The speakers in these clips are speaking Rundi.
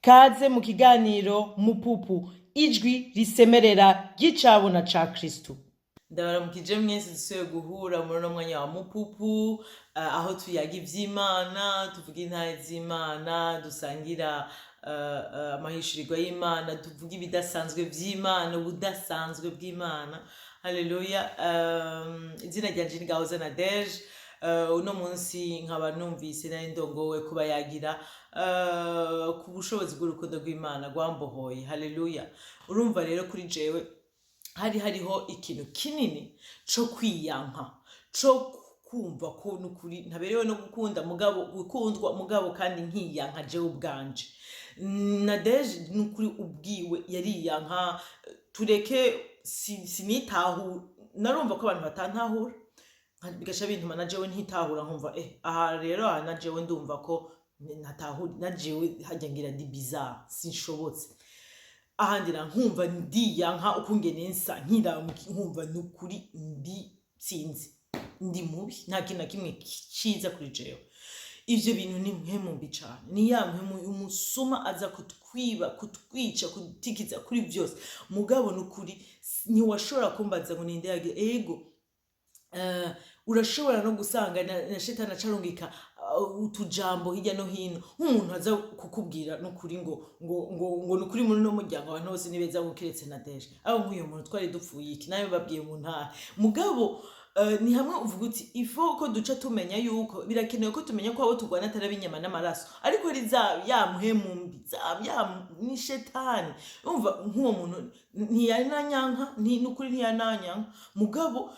Kaze mu kiganiro Mupupu, ijwi risemerera ry'icabona ca Kristu. Ndabaramukije mwese dusubiye guhura muri uno mwanya wa Mupupu, aho tuyaga ivy'Imana, tuvuga intahe z'Imana, dusangira amahishurirwa y'Imana, tuvuga ibidasanzwe vy'Imana, ubudasanzwe bw'Imana. Haleluya! Izina ryanje ni Gahoza Nadege. Uno munsi nkaba numvise nari ndongowe kuba yagira ku bushobozi bw'urukundo rw'Imana rwambohoye. Haleluya! Urumva rero, kuri jewe hari hariho ikintu kinini co kwiyanka, co kumva ko nukuri ntaberewe no gukunda, mugabo gukundwa, mugabo kandi nkiyanka jewe ubwanje. Nadege nukuri ubwiwe yariyanka. Tureke sinitahu, narumva ko abantu batantahura, bigaca bintuma na jewe ntitahura, nkumva aha rero, aha na jewe ndumva ko ntatahura, na jewe hajya ngira ndi bizarre, sinshobotse. Ahandi na nkumva ndiyanka ukungene nsa, nkira nkumva nukuri ndi, sinzi, ndi mubi, nta kintu na kimwe ciza kuri jewe. Ivyo bintu ni mpwemu mbi cane, ni ya mpwemu umusuma aza kutwiba, kutwica, kutikiza kuri vyose. Mugabo nukuri ntiwashobora kumbaza ngo ninde yagira ego. Urashobora no gusanga na shetani acarungika utujambo hirya no hino, nk'umuntu aza kukubwira nukuri ngo nukuri muri no muryango abantu bose ni beza ngo kiretse Nadege. Aho nk'uyo muntu twari dupfuye iki? Nawe babwiye mu ntara. Mugabo ni hamwe uvuga uti ifo ko duca tumenya yuko birakenewe ko tumenya ko abo turwana atari ab'inyama n'amaraso, ariko ari za ya mpwemu mbi, za ya ni shetani. Umva, nk'uwo muntu ntiyananyanka, nukuri ntiyananyanka, mugabo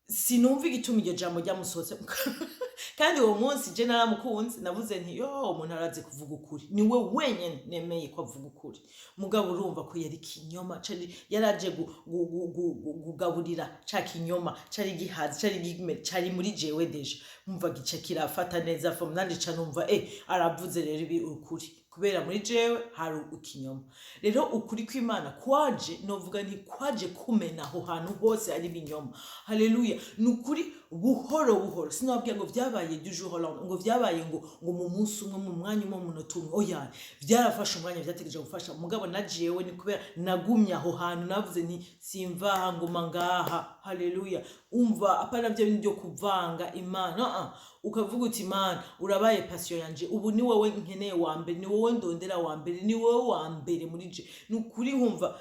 sinumva igituma iryo jambo ryamusohotse. Kandi uwo munsi je naramukunze, navuze nti: "Yo, umuntu arazi kuvuga ukuri, niwe wenyene nemeye ko avuga ukuri." Mugabo urumva ko yari kinyoma, cari yaraje kugaburira ca kinyoma cari gihaze, cari muri jewe déjà. Umva, gica kirafata neza fom, nanje ca numva aravuze rero ibi ukuri, kubera muri jewe hari ikinyoma. Rero ukuri kw'Imana kwaje, novuga nti kwaje kumena aho hantu hose hari ibinyoma. Haleluya! Ni ukuri, buhoro buhoro. Sinababwira ngo vyabaye du jour au lendemain, ngo vyabaye ngo mu munsi umwe, mu mwanya umwe, mu munota umwe. Oya, vyarafashe umwanya, vyategereje gufasha. Mugabo na jewe ni kubera nagumye aho hantu, navuze nti: "Simvaha, nguma ngaha." Haleluya! Umva, apana vyo bindi byo kuvanga Imana. Ukavuga uti: "Imana, urabaye passion yanje, ubu ni wowe nkeneye wa mbere, ni wowe ndondera wa mbere, ni wowe wa mbere muri je." Ni ukuri, nkumva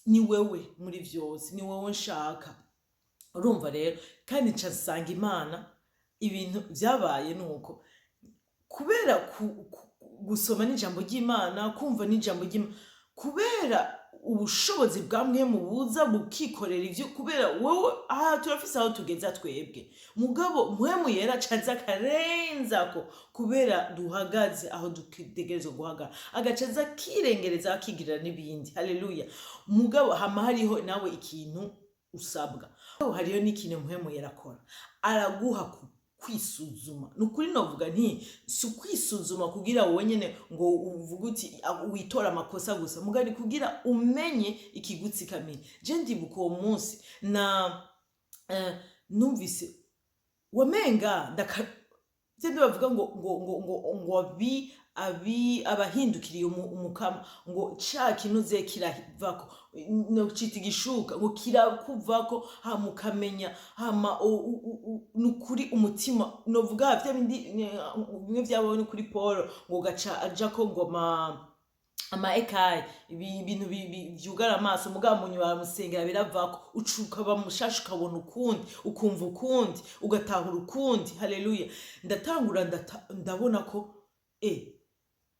ni wewe muri vyose, ni wowe nshaka. Urumva rero, kandi nca nsanga Imana, ibintu vyabaye nuko kubera gusoma n'ijambo ry'Imana, kumva n'ijambo ry'Imana, kubera ubushobozi bwa mpwemu buza bukikorera ivyo, kubera wowe aha turafise aho tugeza twebwe, mugabo Mpwemu Yera acaza akarenzako. Kubera duhagaze aho dutegerezwa guhagarara, agaca aza akirengereza, akigirira n'ibindi. Haleluya! Mugabo hama hariho nawe ikintu usabwa, hariho n'ikintu Mpwemu Yera akora, araguha kwisuzuma. Ni ukuri, novuga nti si ukwisuzuma kugira wowe nyene ngo uvuge uti witore amakosa gusa, mugabo ni kugira umenye ikigutsikamiye. Je ndibuka uwo munsi na numvise wamenga ndaka byo bavuga ngo abi abahindukiriye umukama, ngo ca kintu ze kiravako, no cita igishuka, ngo kirakuvako, hama ukamenya, hama nukuri umutima, novuga vya bindi bimwe vyabaho ni kuri Paul, ngo gaca ajako ngo ama ekayi, ibintu vyugara amaso, mugabo mu nyuma baramusengera biravako, uca ukaba mushasha, ukabona ukundi, ukumva ukundi, ugatahura ukundi. Haleluya! Ndatangura ndabona ko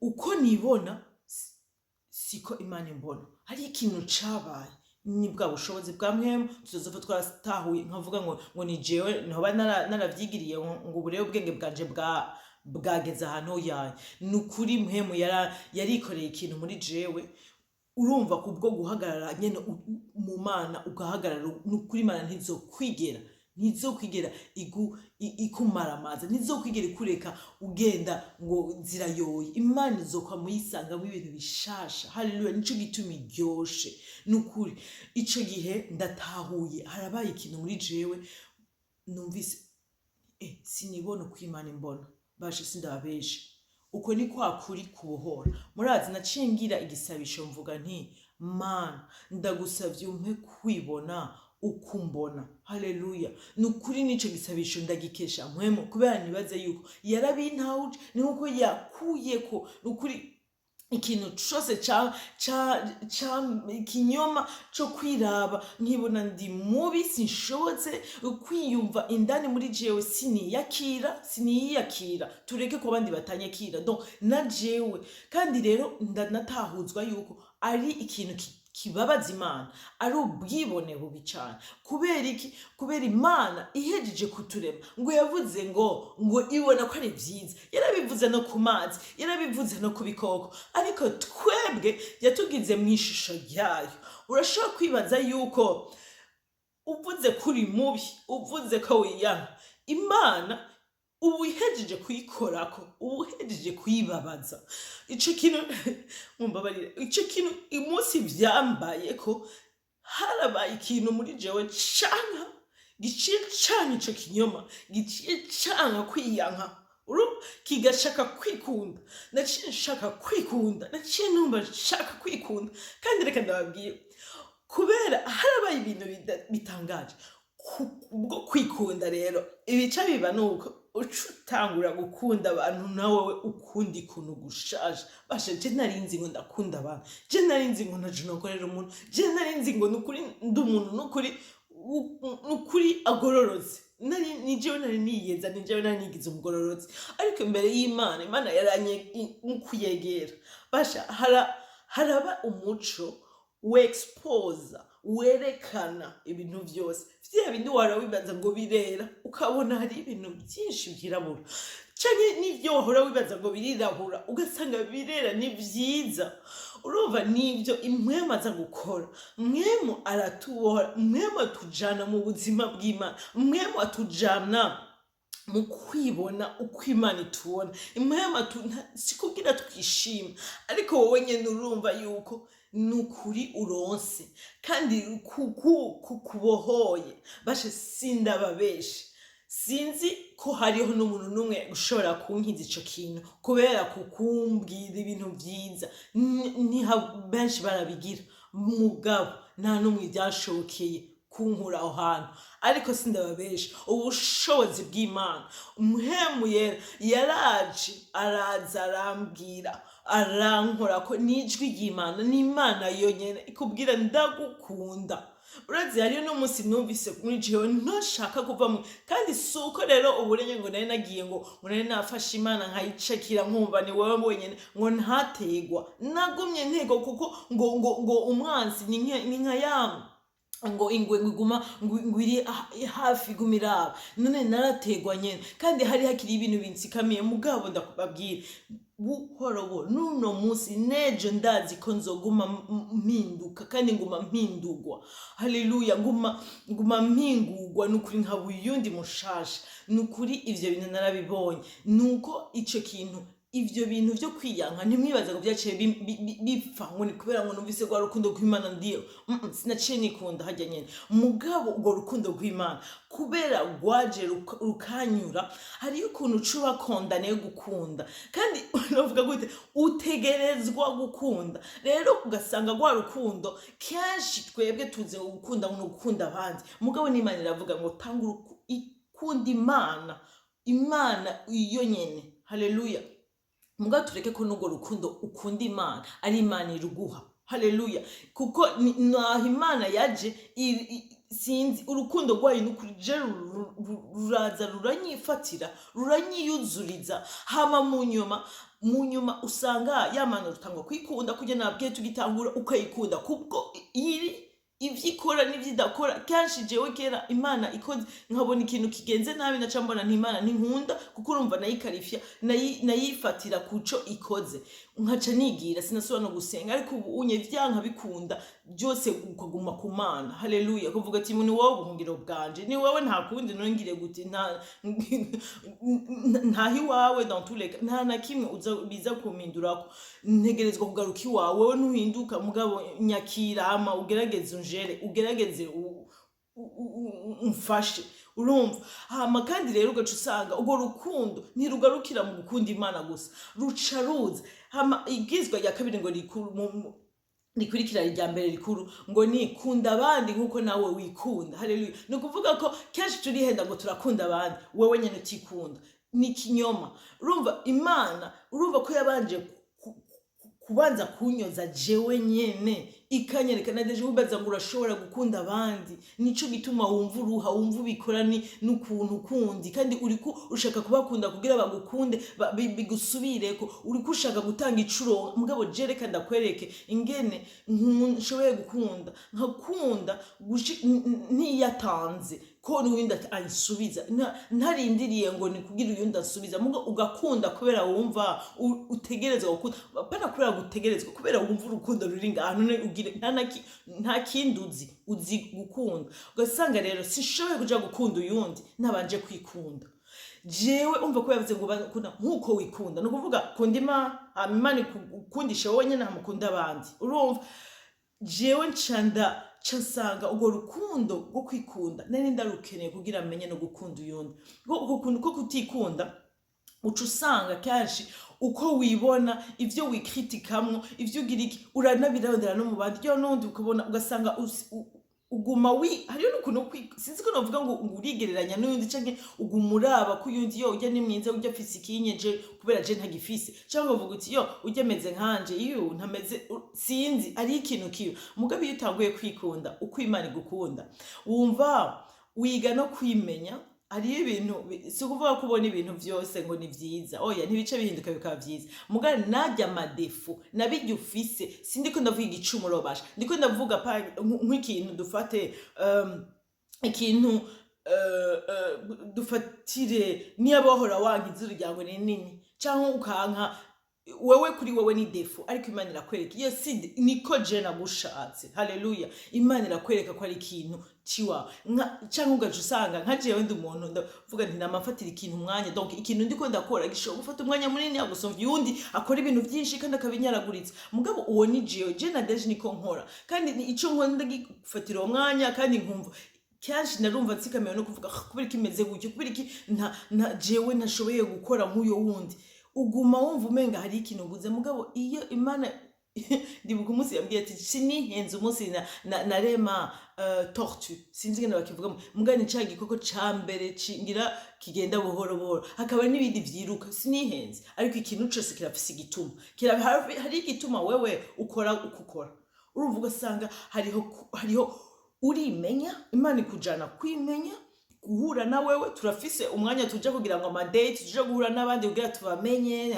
uko nibona siko Imana imbona. Hari ikintu cabaye, ni bwa bushobozi bwa mpwemu tuzova twaratahuye. Nkavuga ngo ni jewe ntoba naravyigiriye, ngo ubu rero ubwenge bwanje bwageze ahantu yaye. Ni ukuri, mpwemu yarikoreye ikintu muri jewe. Urumva, kubwo guhagarara nyene mu Mana, ugahagarara, ni ukuri Imana ntizokwigera ikumaramaza, ntizokwigera ikureka ugenda ngo zirayoye. Imana izokwa muyisangamo ibintu bishasha. Haleluya! Nico gituma iryoshe. Ni ukuri, ico gihe ndatahuye harabaye ikintu muri jewe, numvise sinibona uko Imana imbona. Bashe, sindababeshe. Uko ni kwa kuri kubohora. Murazi, naciye ngira igisabisho, mvuga nti: "Mana, ndagusavye umpe kwibona uko umbona." Haleluya! Ni ukuri, n'ico gisabisho ndagikesha Mpwemu, kubera nibaze yuko yarabintahuje, ni nkuko yakuyeko, ni ukuri, ikintu cose ca ikinyoma co kwiraba nkibona ndi mubi, sinshobotse kwiyumva indani muri jewe, siniyakira, siniyakira, tureke ko abandi batanyakira, donc na jewe. Kandi rero ndanatahuzwa yuko ari ikintu kibabaza Imana, ari ubwibone bubi cane. Kubera iki? Kubera Imana ihejeje kuturema, ngo yavuze ngo ibona ko ari vyiza. Yarabivuze no ku mazi, yarabivuze no ku bikoko, ariko twebwe yatugize mu ishusho ryayo. Urashobora kwibaza yuko uvuze ko uri mubi, uvuze ko wiyanga Imana, ubu ihejeje kuyikorako, ubu uhejeje kuyibabaza. Ico kintu, mumbabarire, ico kintu umunsi vyambaye ko harabaye ikintu muri jewe canka, giciye canka ico kinyoma, giciye canka kwiyanka, kigashaka kwikunda. Naciye nshaka kwikunda, naciye numva nshaka kwikunda. Kandi reka ndababwire, kubera harabaye ibintu bitangaje bwo kwikunda. Rero ibica biba nuko uca utangura gukunda abantu nawe ukundi kuntu gushaje. Basha, je nari nzi ngo ndakunda abantu, je nari nzi ngo ntaco nokorera umuntu, je nari nzi ngo nukuri ndi umuntu nukuri agororotse. Nari ni jewe nari niyeza, ni jewe nari nigize umugororotsi. Ariko imbere y'Imana, Imana yaranye mu kuyegera. Basha, haraba umuco wexposa, werekana ibintu vyose vya bindi wahora wibaza ngo birera, ukabona hari ibintu byinshi vyirabura, canke n'ivyo wahora wibaza ngo birirabura, ugasanga birera, ni vyiza. Urumva, nivyo Impwemu aza gukora. Mwemu aratubohora, Mwemu atujana mu buzima bw'Imana, Mwemu atujana mu kwibona uko Imana itubona. Impwemu si kugira twishime, ariko wowe nyene urumva yuko ni ukuri uronse kandi kubohoye. Bashe, sindababeshe, sinzi ko hariho n'umuntu n'umwe ushobora kunkiza ico kintu, kubera kukumbwira ibintu vyiza. Benshi barabigira, mugabo nta n'umwe byashobokeye kunkura aho hantu. Ariko sindababesha, ubushobozi bw'Imana, Umuhemu Yera yaraje, araza, arambwira, arankora ko n'ijwi ry'Imana, n'Imana yonyene ikubwira: "Ndagukunda." Urazi, hariyo n'umunsi numvise muri jewe ntashaka kuva mu, kandi si uko rero uburenye ngo nari nagiye ngo nari nafashe Imana nkayicakira, nkumva ni wowe wenyene, ngo ntategwa. Nagumye ntego, kuko ngo umwansi ni nka ya ngo ingwe ngo iguma ngo iri hafi, iguma iraba. None narategwa nyene, kandi hari hakiri ibintu binsikamiye. Mugabo ndakubabwira, buhoro buhoro, n'uno munsi nejo, ndazi ko nzoguma mpinduka, kandi nguma mpindugwa. Haleluya! Nguma mpingurwa nukuri, nkaba uyundi mushasha. Nukuri ivyo bintu narabibonye. Nuko ico kintu, ivyo bintu vyo kwiyanka, ntimwibaze ngo vyaciye bipfa ngo ni kubera ngo numvise rwa rukundo rw'Imana ndiyo. Sinaciye nikunda harya nyene. Mugabo urwo rukundo rw'Imana, kubera rwaje rukanyura, hariyo ukuntu uca uba condamné yo gukunda. Kandi novuga gute, utegerezwa gukunda. Rero ugasanga rwa rukundo, kenshi twebwe tuzi gukunda ngo ni ugukunda abandi, mugabo n'Imana iravuga ngo tanga ikunda Imana, Imana iyo nyene. Haleluya! Mugabo tureke ko n'urwo rukundo ukunda Imana ari Imana iruguha. Haleluya! Kuko naho Imana yaje sinzi urukundo rwayo, nukuri je ruraza, ruranyifatira, ruranyiyuzuriza. Hama mu nyuma usanga yamana rutangwa kwikunda kugira nabwiye tugitangura, ukayikunda kubwo iri ivyo ikora n'ivyo idakora. Kenshi jewe kera, Imana ikoze, nkabona ikintu kigenze nabi, naca mbona nti Imana ntinkunda, kuko urumva nayikarifya, nayifatira kuco ikoze, nkaca nigira, sinasubira no gusenga. Ariko ubu unye vyanka bikunda byose, ukaguma ku Mana. Haleluya! Kuvuga ati: "Ni wowe ubuhungiro bwanje, ni wowe, nta kundi nongire gute, ntaho iwawe, dans tous les cas nta na kimwe uza biza kumpindurako, ntegerezwa kugaruka iwawe. Wowe ntuhinduka, mugabo nyakira, hama ugerageze unjere, ugerageze umfashe." Urumva, hama kandi rero ugaca usanga urwo rukundo ntirugarukira mu gukunda Imana gusa, ruca ruza. Hama ibwirizwa rya kabiri ngo rikuru rikurikira irya mbere rikuru ngo ni kunda abandi nk'uko nawe wikunda. Haleluya! Ni ukuvuga ko kenshi turihenda ngo turakunda abandi, wowe nyine utikunda. Ni ikinyoma. Urumva Imana, urumva ko yabanje kubanza kunyoza jewe nyene, ikanyereka na déjà wibaza ngo urashobora gukunda abandi. Nico gituma wumva uruha, wumva ubikora ni n'ukuntu kundi, kandi uriko ushaka kubakunda kugira bagukunde, bigusubireko. Uriko ushaka gutanga icuro. Mugabo je reka ndakwereke ingene nshoboye gukunda, nkakunda ntiyatanze ko n'uwundi ansubiza, ntarindiriye ngo ni kugira uyundi ansubiza. Mugo ugakunda kubera wumva utegerezwa gukunda, pana kubera gutegerezwa, kubera wumva urukundo ruri ngaha. None ugire nta kindi uzi, uzi gukunda. Ugasanga rero sishoboye kuja gukunda uyundi ntabanje kwikunda jewe. Umva ko yavuze ngo bakunda nk'uko wikunda. Ni ukuvuga kunda Imana, hama Imana ikukundishe wowe nyene, hama ukunde abandi. Urumva jewe nca nsanga urwo rukundo rwo kwikunda nari ndarukeneye kugira menye no gukunda uyundi. Uko kuntu ko kutikunda, uca usanga kenshi uko wibona, ivyo wikritikamwo, ivyo ugira iki, uranabirondera no mu bandi. Ryo n'undi ukabona, ugasanga uguma wi hariyo n'ukuntu sinzi ko novuga ngo urigereranya n'uyundi, canke uguma uraba ko uyundi, yo urya ni mwiza, urya afise ikinye, je kubera je ntagifise, canke uvuga uti: "Yo urya ameze nkanje, iyo ntameze." Sinzi, hariho ikintu kiba. Mugabo iyo utanguye kwikunda uko Imana igukunda, wumva wiga no kwimenya. Hariyo ibintu si ukuvuga ko ubona ibintu vyose ngo ni vyiza, oya, ntibice bihinduka bikaba vyiza. Mugabo narya ama défauts nabirya ufise, sindiko ndavuga igicumuro basha, ndiko ndavuga nk'ikintu dufate, ikintu dufatire niba wahora wanka izuru ryawe ni nini, canke ukanka wewe, kuri wewe ni défaut, ariko Imana irakwereka iyo si niko je nagushatse. Haleluya! Imana irakwereka ko ari ikintu ciwawe. Canke ugaca usanga nka jewe ndi umuntu ndavuga nti namafatira ikintu umwanya, donc ikintu ndiko ndakora gishobora gufata umwanya munini gusumvya uyundi akora ibintu vyinshi kandi akabinyaraguritse. Mugabo uwo ni jewe, je na déjà niko nkora, kandi ico nkora ndagifatira uwo mwanya. Kandi nkumva kenshi narumva nsikamiwe no kuvuga: "Ah, kubera iki imeze gutyo? Kubera iki nta jewe ntashoboye gukora nk'uyo wundi?" Uguma wumva umenga hari ikintu ubuze. Mugabo iyo Imana, ndibuka umunsi yambwiye ati sinihenze umunsi narema tortue, sinzi ingene bakivugamo, mugabo ni ca gikoko ca mbere ngira kigenda buhoro buhoro, hakaba n'ibindi vyiruka. Sinihenze, ariko ikintu cose kirafise igituma. Hari igituma wewe ukora uko ukora. Urumva ugasanga hariho urimenya, Imana ikujana kwimenya, guhura na wewe. Turafise umwanya tuja kugira ngo ama date, tuja guhura n'abandi kugira tubamenye,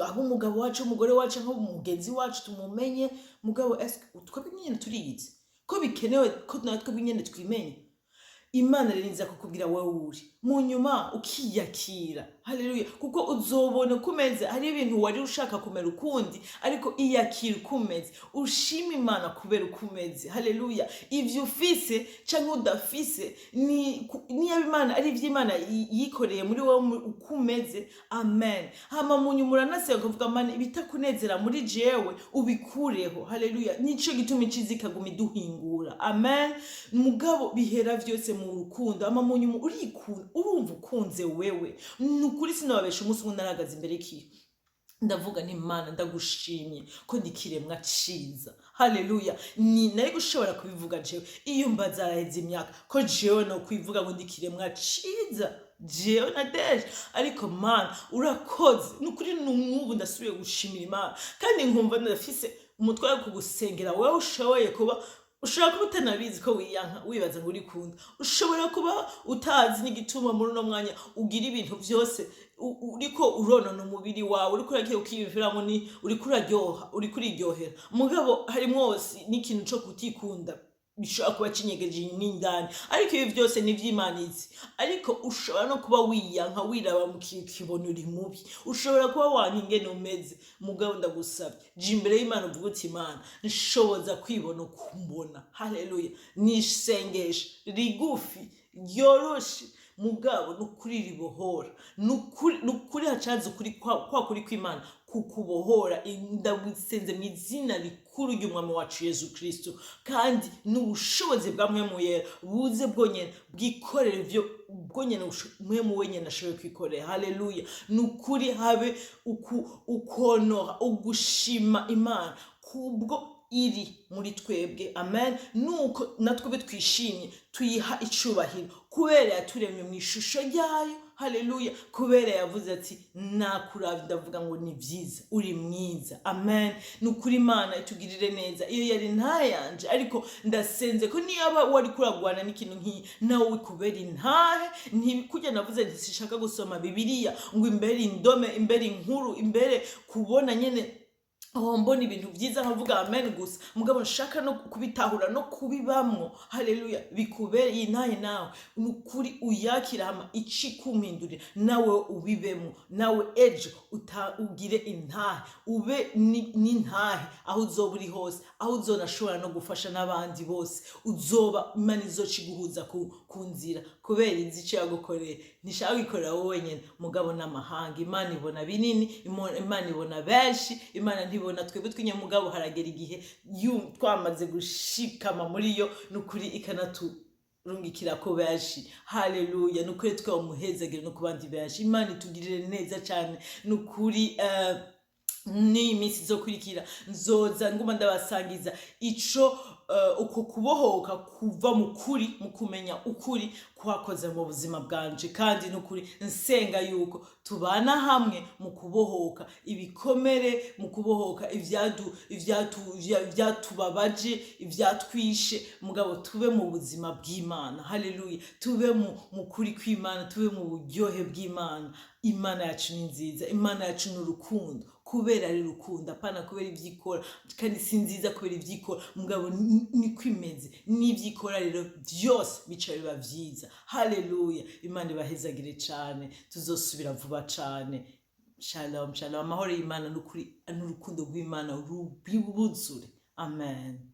abo umugabo wacu, umugore wacu, nko umugenzi wacu tumumenye. Mugabo eske twebwe nyene turiyizi ko bikenewe ko natwe nyene twimenya? Imana rero iza kukubwira wowe uri mu nyuma, ukiyakira. Haleluya! Kuko uzobona uko umeze. Hari ibintu wari ushaka kumera ukundi, ariko iyakira uko umeze, ushima Imana kubera uko umeze. Haleluya! Ivyo ufise canke udafise, niba Imana ari ivy'Imana yikoreye muri wowe uko umeze. Amen. Hama mu nyuma uranasenga ukavuga: "Mana, ibitakunezera muri jewe ubikureho." Haleluya! Nico gituma iciza ikaguma iduhingura. Amen. Mugabo bihera vyose mu rukundo. Hama mu nyuma urikunda, urumva ukunze wewe. Ni ukuri sinababesha, umunsi umwe narahagaze imbere y'ikiyo, ndavuga nti: "Mana, ndagushimye ko ndi ikiremwa ciza." Haleluya! Ni nari gushobora kubivuga jewe iyo mba zaraheze imyaka, ko jewe no kwivuga ngo ndi ikiremwa ciza, jewe na déjà. Ariko Mana, urakoze. Ni ukuri n'ubu ndasubiye gushimira Imana, kandi nkumva ndafise umutwe wo kugusengera wowe. Ushoboye kuba, ushobora kuba utanabizi ko wiyanka, wibaza ngo urikunda. Ushobora kuba utazi n'igituma muri uno mwanya ugira ibintu vyose, uriko uronona umubiri wawe, uriko uragiye ukiyumviramwo ni uriko uraryoha, uriko uriryohera. Mugabo harimwo n'ikintu co kutikunda bishobora kuba kinyegeje n'indani, ariko ibi vyose ni ivy'Imana izi. Ariko ushobora no kuba wiyanka, wiraba mu kibona uri mubi, ushobora kuba wanka ingene umeze. Mugabo ndagusabye, jya imbere y'Imana uvuge uti: "Imana, nshoboza kwibona uko mbona." Haleluya! Ni isengesho rigufi ryoroshe. Mugabo nukuri ribohora, nukuri hacaza ukuri kwa kuri kw'Imana kukubohora. Ndagusenze mu izina rikuru ry'Umwami wacu Yesu Kristo, kandi n'ubushobozi bwa Mpwemu Yera buze bwonyene bwikorere ivyo bwonyene Mpwemu wenyene ashoboye kwikorera. Haleluya! Nukuri habe ukonora, ugushima Imana kubwo iri muri twebwe. Amen. Nuko natwe twishimye, tuyiha icubahiro kubera yaturemye mu ishusho ryayo. Haleluya! Kubera yavuze ati: "Nakuravye, ndavuga ngo ni byiza, uri mwiza." Amen. Ni ukuri Imana itugirire neza. Iyo yari ntayanje, ariko ndasenze ko niyaba wari kuragwana n'ikintu nk'iyi, nawe wikubera intahe. Ntibikujya navuze nti sishaka gusoma Bibiliya ngo imbere indome, imbere inkuru, imbere kubona nyene aho mbona ibintu byiza nkavuga amen gusa, mugabo nshaka no kubitahura no kubibamwo. Haleluya! Bikubere iyi ntahe, nawe ni ukuri uyakira, hama icikumpindurira, nawe ubibemo, nawe ejo ugire intahe, ube n'intahe aho uzoba uri hose, aho uzonashobora no gufasha n'abandi bose. Uzoba Imana izoca iguhuza ku nzira, kubera izi icyo yagukoreye. Ntishaka kwikorera wowe wenyine, mugabo n'amahanga. Imana ibona binini, Imana ibona benshi. Imana ntibona twebwe tw'inyamugabo. Haragera igihe twamaze gushikama muri yo, ni ukuri ikanaturungikira ko benshi. Haleluya! Ni ukuri twe umuhezagire no ku bandi benshi. Imana itugirire neza cyane. Ni ukuri n'iyi minsi izokurikira nzoza nguma ndabasangiza ico uko kubohoka kuva mu kuri, mu kumenya ukuri kwakoze mu buzima bwanje. Kandi n'ukuri nsenga yuko tubana hamwe mu kubohoka ibikomere, mu kubohoka ivyatubabaje, ivyatwishe, mugabo tube mu buzima bw'Imana. Haleluya! Tube mu kuri kw'Imana, tube mu buryohe bw'Imana. Imana yacu ni nziza, Imana yacu ni urukundo. Kubera ari urukundo, apana kubera ibyo ikora. Kandi si nziza kubera ibyo ikora, mugabo niko imeze, n'ibyo ikora rero byose bica biba byiza. Haleluya! Imana ibahezagire cyane. Tuzosubira vuba cyane. Shalom, shalom. Amahoro y'Imana n'ukuri n'urukundo rw'Imana rubibuzure. Amen.